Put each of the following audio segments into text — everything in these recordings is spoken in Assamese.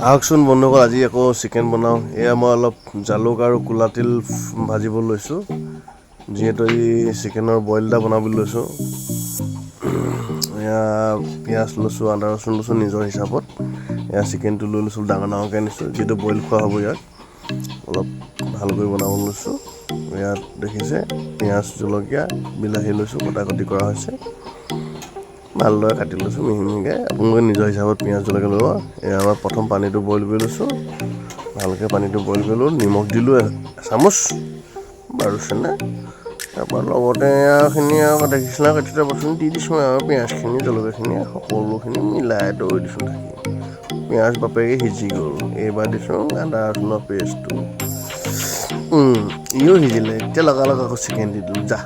আহকচোন বন্ধুসকল, আজি আকৌ চিকেন বনাওঁ। এয়া মই অলপ জালুক আৰু ক'লা তিল ভাজিব লৈছোঁ, যিহেতু আজি চিকেনৰ বইল এটা বনাবলৈ লৈছোঁ। এয়া পিঁয়াজ লৈছোঁ, আদা ৰচুন লৈছোঁ নিজৰ হিচাপত। এয়া চিকেনটো লৈ লৈছোঁ, ডাঙৰ ডাঙৰকৈ আনিছোঁ, যিহেতু বইল খোৱা হ'ব। ইয়াক অলপ ভালকৈ বনাব লৈছোঁ। ইয়াত দেখিছে, পিঁয়াজ, জলকীয়া, বিলাহী লৈছোঁ, কটা কটি কৰা হৈছে। ভালদৰে কাটি লৈছোঁ মিহি মিহিকৈ। আপোনালোকে নিজৰ হিচাপত পিঁয়াজ, জলকীয়া ল'ব। এয়া আমাৰ প্ৰথম পানীটো বইল কৰি লৈছোঁ। ভালকৈ পানীটো বইল কৰিলোঁ, নিমখ দিলোঁ এচামুচ বাৰু চেনে। তাৰপৰা লগতে এয়াখিনি আৰু দেখিছিলে, কাটি থোৱা বস্তুখিনি দি দিছোঁ আৰু পিঁয়াজখিনি, জলকীয়াখিনি, সকলোখিনি মিলাই দৈ দিছোঁ থাকি। পিঁয়াজ বাপেকে সিজি গ'ল। এইবাৰ দিছোঁ আদা ৰচুনৰ পেষ্টটো। ইও সিজিলে। এতিয়া লগালগ আকৌ চিকেন দি দিলোঁ। যা,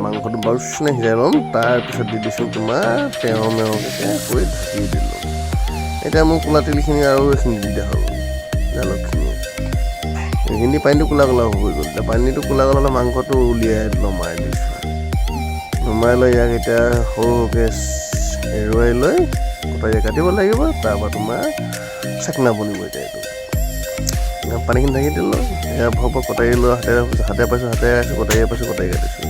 মাংসটো বাৰু সিজাই ল'ম। তাৰপিছত দি দিছোঁ তোমাৰ তেও মেওকৈ কৰি ঢাকি দিলোঁ। এতিয়া মোৰ ক'লা তিলখিনি আৰু এইখিনি দি দিয়া হ'ল, জালুকখিনি, এইখিনি। পানীটো ক'লা ক'লা হৈ গ'ল। এতিয়া পানীটো ক'লা ক'লা হ'লে মাংসটো উলিয়াই নমাই দিছোঁ। নমাই লৈ ইয়াক এতিয়া সৰু সৰুকৈ এৰুৱাই লৈ কটাৰীয়ে কাটিব লাগিব। তাৰপৰা তোমাৰ চাকনা বনিব। এতিয়া এইটো পানীখিনি ঢাকি দিলোঁ। এয়া ভৰ কটাৰী লৈ হাতেৰে হাতে পাইছোঁ, হাতেৰে আছোঁ, কটাৰীয়ে পাইছোঁ, কটাৰী কাটিছোঁ।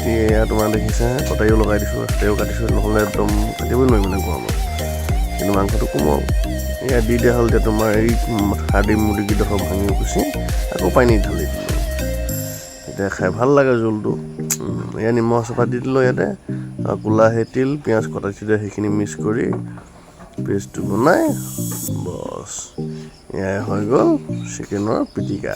এতিয়া তোমাৰ দেখিছে, কটাৰীও লগাই দিছোঁ, হাতেৰেও কাটিছোঁ, নহ'লে একদম কাটিবই নোৱাৰি মানে গৰমত। কিন্তু মাংসটো কোমল। এয়া দি দিয়া হ'ল। এতিয়া তোমাৰ এই হাড়ি মুৰ্গীডোখৰ ভাঙি কুচি আকৌ পানী ঢালি দিলোঁ। তেতিয়া খাই ভাল লাগে জোলটো। এয়া নিমখ চফা দি দিলোঁ ইয়াতে। ক'লা সেই তিল, পিঁয়াজ কটা চিটা সেইখিনি মিক্স কৰি পেষ্টটো বনাই বছ, এয়াই হৈ গ'ল চিকেনৰ পিটিকা।